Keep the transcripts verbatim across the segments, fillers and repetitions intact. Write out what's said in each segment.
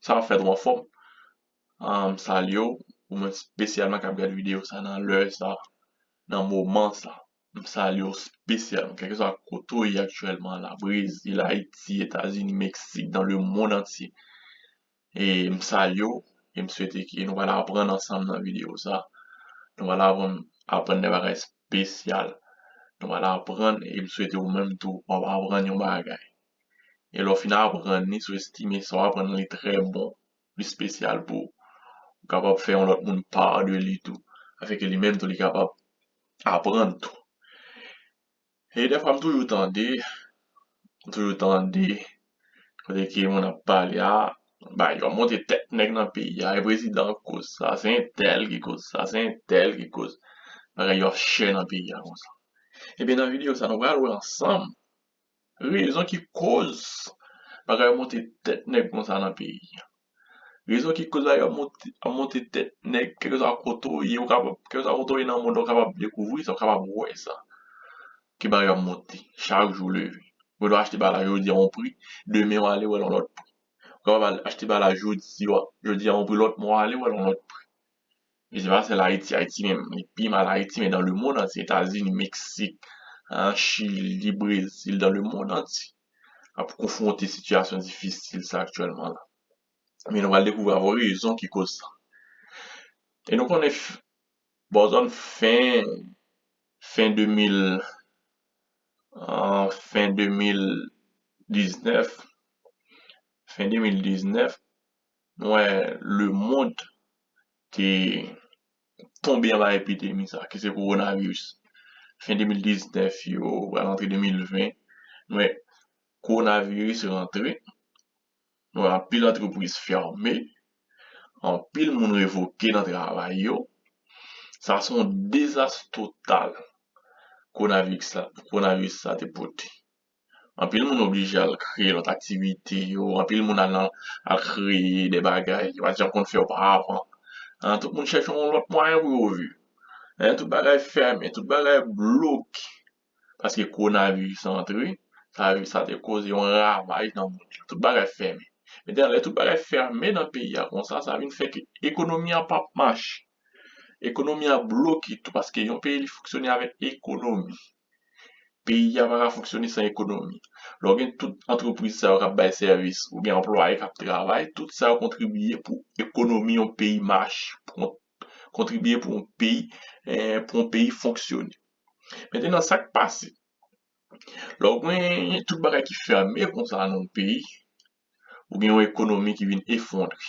Sa w ap fè tou anfòm? M salye w, ou menm espesyalman k ap gade videyo sa nan lè sa, nan moman sa. M salye w espesyalman, kèlkeswa kote w ye aktyèlman la, Brezil, Ayiti, Etazini, Meksik, dans le monde entier. E m salye w, e m swete ke nou pral aprann ansanm nan videyo sa. Nou pral aprann, aprann de bagay espesyal. Nou pral aprann, e m swete ou menm tou, w ap aprann yon bagay. E lè w fin aprann li, si w estime sa w aprann li trè bon, li espesyal pou ou, ou kapab fè yon lòt moun pa de li tou, afin ke li menm tou li kapab aprann tou. E dèfwa m toujou tande, m toujou tande, kote ke moun ap pale a, bay, yo ap monte tèt nèg nan peyi a, e prezidan k koz sa, se entèl ki koz sa, se entèl ki koz bagay yo ap chè nan peyi a konsa. Ebyen, nan videyo sa, nou pral wè ansanm rezon ki koz bagay yo monte tèt nèg konsa nan peyi a. Rezon ki koz bagay yo ap monte, ap monte tèt nèg, kèlkeswa kote w ye, ou kapab, kèlkeswa kote w ye nan mond, ou kapab dekouvri sa, ou kapab wè sa. Ke bagay yo ap monte, chak jou leve. Ou dwe achte bagay la jodi a yon pri, demen w ale wè l yon lòt pri. Ou kapab al achte bagay la jodi, jodi a yon pri, lòtmwa w ale wè l yon lòt pri. E se pa sèl Ayiti, Ayiti menm, li pi mal Ayiti, men dans le monde entier, Etazini, Meksik, an, Chili, Brezil, dans le monde entier, ap konfwonte sitiyasyon difisil sa aktyèlman la. Men nou pral dekouvri avè w rezon ki koz sa. E nou konnen f-, bò zòn fen, fen de mil, an, fen de mil diznèf, fen de mil diznèf, nou wè lemonn te tonbe anba epidemi sa, ki se kowonaviris. Fen de mil diznèf, yo pral antre de mil ven, nou wè kowonaviris rantre, nou wè anpil antrepriz fèmen, anpil moun revoke nan travay yo. Sa se yon dezas total kowonaviris la, kowonaviris sa te pote. Anpil moun oblije al kreye lòt aktivite yo, anpil moun al nan, al kreye de bagay yo pa t janm konn fè oparavan. An, tout moun chèche yon lòt mwayen pou yo viv. An, tout bagay fèmen, tout bagay bloke. Paske kowonaviris antre, sa, sa te koze yon ravaj nan mond lan. Tout bagay fèmen. Mentnan, lè tout bagay fèmen nan peyi a konsa, sa vin fè ke ekonomi an p ap mache. Ekonomi an bloke tou, paske yon peyi li fonksyone avèk ekonomi. Peyi a pa ka fonksyone san ekonomi. Lè w gen tout antrepriz sa yo k ap bay sèvis, ou gen anplwaye k ap travay, tout sa yo kontribye pou ekonomi yon peyi mache, pou kontribye pou yon peyi, eh, pou yon peyi fonksyone. Mentnan, sa k pase? Lè w gen tout bagay ki fèmen konsa nan yon peyi, ou gen yon ekonomi ki vin efondre.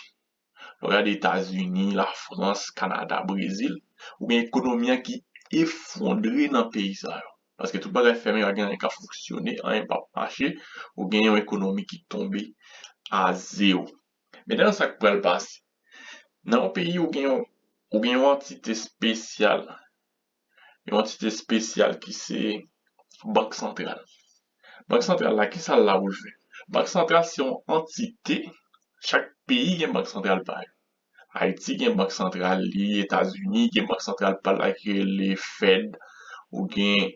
Lè w gade Etazini, Lafrans, Kanada, Brezil, ou gen ekonomi an ki efondre nan peyi sa yo. Paske tout bagay fèmen, pa gen anyen k ap fonksyone, anyen p ap mache, ou gen yon ekonomi ki tonbe a zewo. Mentnan, sa k pral pase? Nan yon peyi, ou gen yon, ou gen yon antite espesyal, yon antite espesyal ki se Bank Santral. Bank Santral la, ki sa l la pou l fè? Bank Santral se yon antite, chak peyi gen Bank Santral pa yo. Ayiti gen Bank Santral li, Etazini gen Bank Santral pa l la ki rele Fed, ou gen,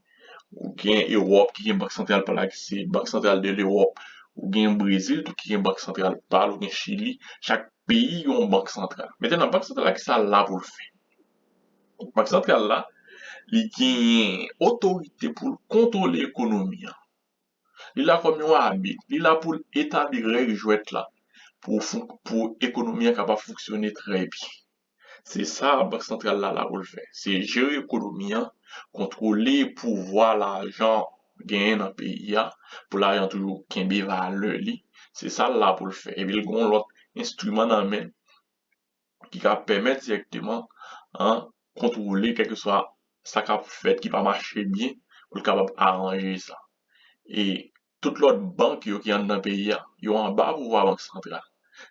ou gen Ewòp ki gen Bank Santral pa l la ki se Bank Santral de Lewòp, ou gen Brezil tou ki gen Bank Santral pa l, ou gen Chili, chak peyi gen yon bank santral. Mentnan, bank santral la, ki sa l la pou l fè? Bank santral la, li genyen otorite pou l kontwole ekonomi an. Li la kòm yon abit, li la pou l etabli règ jwèt la pou fon-, pou ekonomi an kapab fonksyone trè byen. Se sa bank santral la la pou l fè. Se jere ekonomi an, kontwole pouvwa lajan genyen nan peyi a, pou lajan toujou kenbe valè li. Se sa l la pou l fè. Epi l gen yon lòt enstriman nan men l ki ka pèmèt dirèkteman, an, kontwole kèlkeswa sa k ap fèt ki pa mache byen, pou l kapab aranje sa. E tout lòt bank yo ki anndan peyi a, yo anba pouvwa bank santral.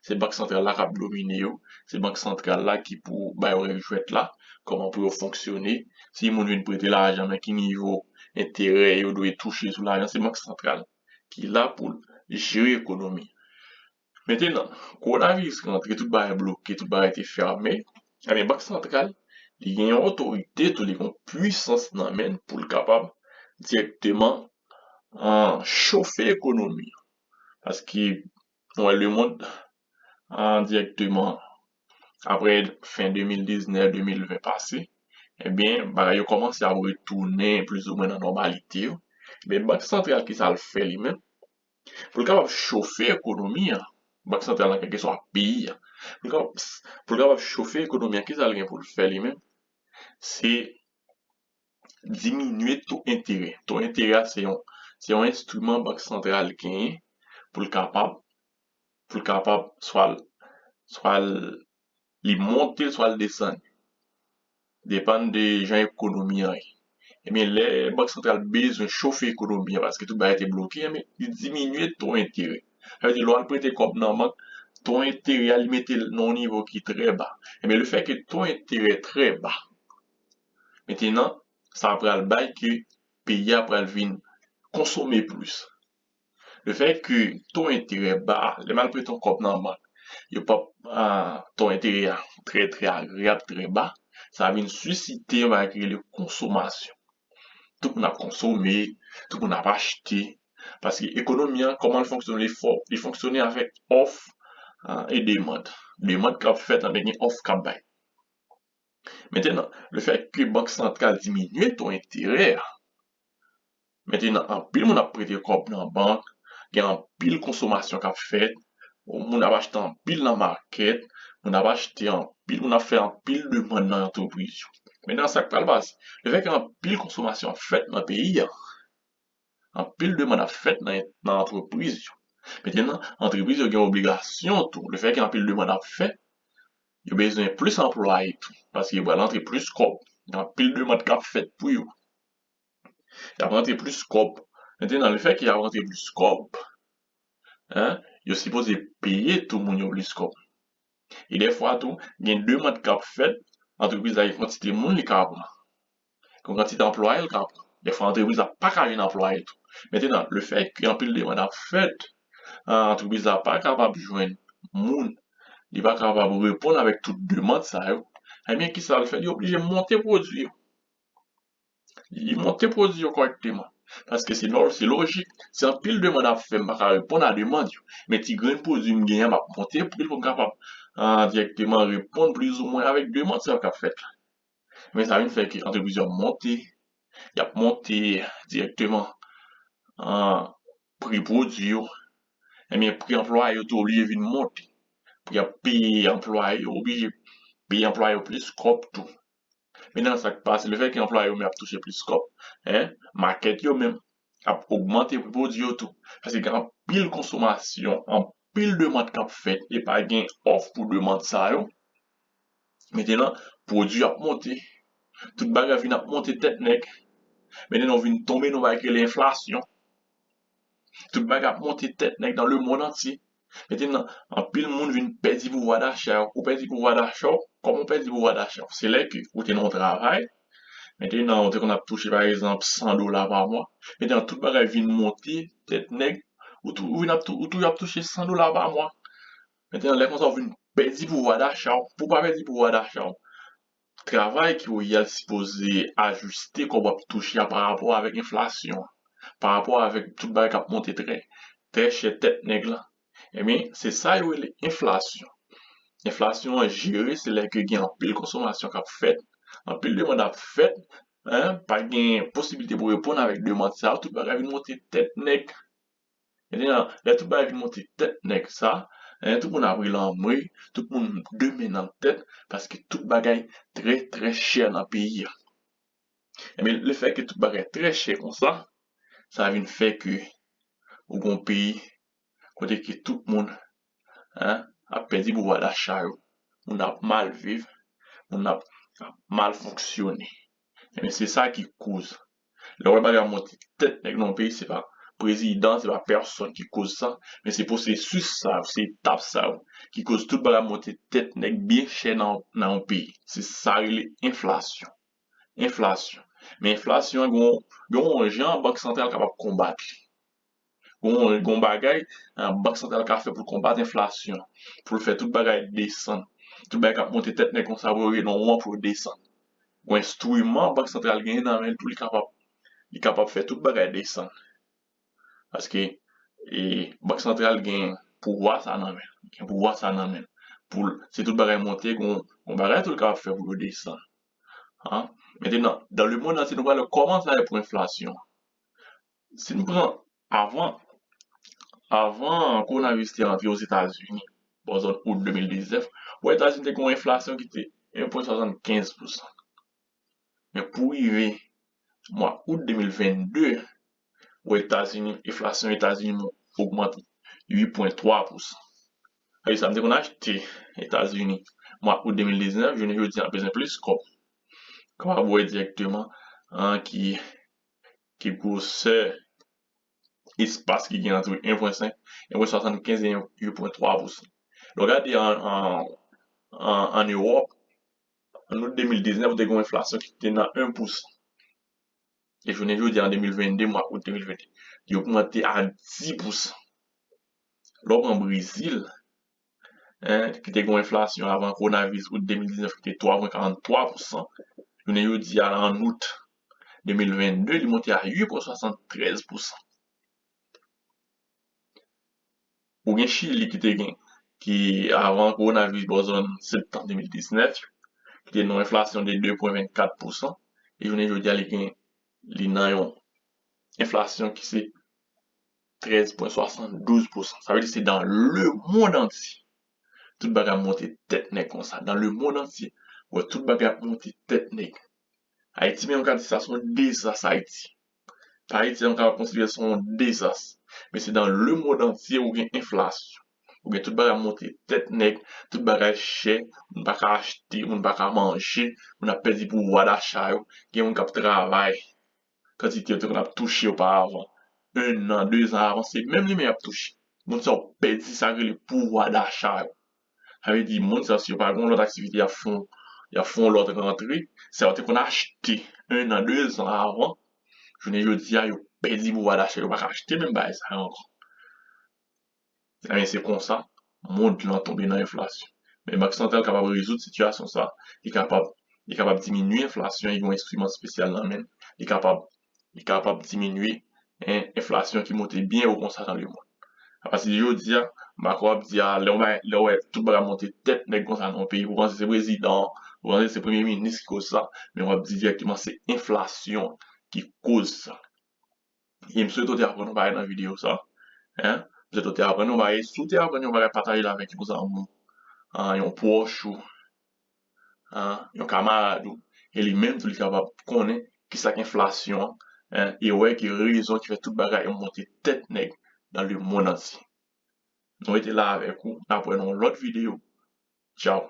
Se bank santral la k ap domine yo, se bank santral la ki pou ba yo règ jwèt la, kòman pou yo fonksyone, si moun vin prete lajan, men ki nivo enterè yo dwe touche sou lajan, se bank santral ki la pou l jere ekonomi. Mentnan, kowonaviris rantre, tout bagay bloke, tout bagay te fèmen. Ebyen, bank santral, li gen yon otorite, tou li gen yon pwisans nan men l pou l kapab dirèkteman, an, chofe ekonomi an. Paske, nou wè, lemonn, an, dirèkteman apre fen de mil diznèf, de mil ven pase, ebyen, bagay yo kòmanse ap retounen plizoumwen nan nòmalite yo. Ebyen, Bank Santral, ki sa l fè li menm? Pou l kapab chofe ekonomi an, Bank Santral nan kèlkeswa peyi an, pou l kapab, pou l kapab chofe ekonomi an, ki sa l gen pou l fè li menm? Se diminye to enterè. To enterè a se yon, se yon enstriman Bank Santral genyen pou l kapab, pou l kapab swa l, swa l, li monte l, swa l desann. Depann de jan ekonomi an ye. Ebyen, lè Bank Santral bezwen chofe ekonomi an paske tout bagay te bloke, ebyen, li diminye to enterè. Sa vle di, lè w al prete kòb nan bank, to enterè a, li mete l nan yon nivo ki trè ba. Ebyen, lefètke to enterè trè ba, mentenan, sa pral bay ke peyi a pral vin konsome plis. Lefètke to enterè ba, lè m al prete yon kòb nan bank, yo p ap, ah, to enterè a trè, trè agreyab, trè ba, sa vin sisite yon bagay ki rele konsomasyon. Tout moun ap konsome, tout moun ap achte, paske ekonomi an, kòman l fonksyone, li fò, li fonksyone avèk òf, ah, e demann. Demann k ap fèt, anben gen òf k ap bay. Mentenan, lefètke Bank Santral diminye to enterè a, mentenan, anpil moun ap prete kòb nan bank, gen anpil konsomasyon k ap fèt, moun ap achte anpil nan makèt, moun ap achte anpil, moun ap fè anpil demann nan antrepriz yo. Mentenan, sa k pral pase? Lefètke anpil konsomasyon ap fèt nan peyi a, anpil demann ap fèt nan, nan antrepriz yo. Mentenan, antrepriz yo gen obligasyon tou. Lefètke anpil demann ap fèt, yo bezwen plis anplwaye tou, paske yo pral rantre plis kòb. Gen anpil demann k ap fèt pou yo. Y ap rantre plis kòb. Mentenan, lefètke y ap rantre plis kòb, en, yo sipoze peye tou moun yo plis kòb. E dèfwa tou, gen demann k ap fèt, antrepriz la gen kantite moun li ka pran. Gen kantite anplwaye l ka pran. Dèfwa, antrepriz la pa ka jwenn anplwaye tou. Mentenan, lefètke anpil demann ap fèt, ah, antrepriz la pa kapab jwenn moun, li pa kapab reponn avèk tout demann sa yo, ebyen, ki sa l fè? Li oblije monte pwodui yo. Li monte pwodui yo kòrèkteman. Paske se nò-, se lojik. Si anpil demann ap fè, m pa ka reponn a demann yo. Men ti grenn pwodui m genyen, m ap monte pri l pou m kapab, ah, dirèkteman reponn plizoumwen avèk demann sa yo k ap fèt la. Men sa vin fè ke antrepriz yo ap monte, y ap monte dirèkteman, ah, pri pwodui yo. Ebyen, pri anplwaye yo tou oblije vin monte. Pou y ap peye anplwaye yo, oblije peye anplwaye yo plis kòb tou. Mentenan, sa k pase, lefètke anplwaye yo menm ap touche plis kòb, en, makèt yo menm ap ogmante pri pwodui yo tou. Paske gen anpil konsomasyon, anpil demann k ap fèt, e pa gen òf pou demann sa yo. Mentenan, pwodui ap monte. Tout bagay vin ap monte tèt nèg. Mentenan, ou vin tonbe nan yon bagay ki rele enflasyon. Tout bagay ap monte tèt nèg nan lemonn antye. Mentenan, anpil moun vin pèdi pouvwa dacha yo. Ou pèdi pouvwa dacha w, kòman ou pèdi pouvwa dacha w? Se lè ke ou te nan yon travay, mentenan, ou te konn ap touche, pa egzanp, san dola pa mwa. Mentenan, tout bagay vin monte tèt nèg, ou tou-, ou vin ap tou-, ou toujou ap touche san dola pa mwa. Mentenan, lè konsa, ou vin pèdi pouvwa dacha w. Pou w pa pèdi pouvwa dacha w, travay ki ou ye a sipoze ajiste kòb w ap touche a pa rapò avèk enflasyon an, pa rapò avèk tout bagay k ap monte trè, trè chè tèt nèg lan. Ebyen, se sa yo rele enflasyon. Enflasyon an jere, se lè ke gen anpil konsomasyon k ap fèt, anpil demann ap fèt, en, pa gen posiblite pou reponn avèk demann sa yo, tout bagay vin monte tèt nèg. Mentenan, lè tout bagay vin monte tèt nèg sa, en, tout moun ap rele anmwe, tout moun de men nan tèt, paske tout bagay trè, trè chè nan peyi a. Ebyen, lefètke tout bagay trè chè konsa, sa vin fè ke ou gon peyi kote ke tout moun, en, ap pèdi pouvwa dacha yo, moun ap mal viv, moun ap, ap mal fonksyone. Ebyen, se sa ki koz. Lè w wè bagay ap monte tèt nèg nan yon peyi, se pa prezidan, se pa pèsonn ki koz sa, men se pwosesis sa yo, se etap sa yo ki koz tout bagay ap monte tèt nèg byen chè nan, nan yon peyi. Se sa rele enflasyon. Enflasyon. Men enflasyon an, gon, gon yon jan Bank Santral kapab konbat li. Gon, gon bagay, eh, Bank Santral ka fè pou l konbat enflasyon, pou l fè tout bagay desann. Tout bagay k ap monte tèt nèg konsa pou yo rive nan yon moman pou yo desann. Gon enstriman Bank Santral genyen nan men l tou, li kapab, li kapab fè tout bagay desann. Paske, e, Bank Santral gen, pouvwa sa nan men l. Li gen pouvwa sa nan men l. Pou l, si tout bagay monte, gon, gon bagay tou l kapab fè pou yo desann. Hein? Maintenant, dans le monde entier, nou pral wè kòman sa ye pou enflasyon. Si n pran avan, avan kowonaviris te antre Ozetazini, bò zòn out de mil diznèf, Ozetazini te gen yon enflasyon ki te en pwen swasannkenz pousan. Men pou rive mwa out de mil vennde, Ozetazini, enflasyon Etazini ogmante uit pwen twa pousan. Sa vle di sa m te konn achte Etazini mwa out de mil diznèf, jounen jodi a bezwen plis kòb. Kapab wè dirèkteman, hein, ki, ki gwosè espas ki gen ant en pwen senk, en pwen swasannkenz e en pwen twa pousan. Lè w gade an, an, an, an Ewòp, an out de mil diznèf, ou te gen yon enflasyon ki te nan en pousan. E jounen jodi a, an de mil vennde, mwa out de mil vennde, li ogmante a dis pousan. Lè w pran Brezil, hein, ki te gen yon enflasyon avan kowonaviris out de mil diznèf ki te twa pwen karanntwa pousan, jounen jodi a, an out de mil vennde, li monte a uit pwen swasanntrèz pousan. Ou gen Chili ki te gen, ki avan kowonaviris bò zòn septanm de mil diznèf, ki te nan yon enflasyon de de pwen vennkat pousan, e jounen jodi a, li gen, li nan yon enflasyon ki se trèz pwen swasanndouz pousan. Sa vle di se dans le monde entier. Tout bagay ap monte tèt nèg konsa. Dans le monde entier, ou wè tout bagay ap monte tèt nèg. Ayiti menm, yo ka di sa se yon dezas Ayiti. Pa Ayiti, yo ka konsidere se yon dezas. Men se dans le monde entier ou gen enflasyon. Ou gen tout bagay ap monte tèt nèg, tout bagay chè, moun pa ka achte, moun pa ka manje, moun ap pèdi pouvwa dacha yo, gen moun k ap travay, kantite yo te konn ap touche oparavan, en an, de zan avan, se menm li menm y ap touche. Moun sa yo pèdi sa k rele pouvwa dacha yo. Sa vle di, moun sa yo, si yo pa gen yon lòt aktivite, y ap fè yon, y ap fè yon lòt rantre, sa yo te konn achte en an, de zan avan, jounen jodi a, yo pèdi pouvwa dacha, yo pa ka achte menm bagay sa yo ankò. Ebyen, se konsa, mond lan tonbe nan enflasyon. Men Bank Santral kapab rezoud sitiyasyon sa, li kapab, li kapab diminye enflasyon, li gen yon enstriman espesyal nan men l, li kapab, li kapab diminye, en, enflasyon ki monte byen wo konsa dans le monde. Apati de jodi a, m pa ka ap di a, lè w bay, lè w wè tout bagay monte tèt nèg konsa nan yon peyi, ou panse se prezidan, ou panse se premye minis ki koz sa, men w ap di dirèkteman se enflasyon ki koz sa. E m swete w te aprann yon bagay nan videyo sa. Hein? M swete w te aprann yon bagay. Si w te aprann yon bagay, pataje l avèk yon zanmi w, ah, yon pwòch ou, ah, yon kamarad ou. E li menm tou, li kapab konnen kisa k enflasyon an, hein, e wè ki rezon ki fè tout bagay yo monte tèt nèg dans le monde entier. Nou rete la avèk ou, n ap wè nan yon lòt videyo. Tchaw.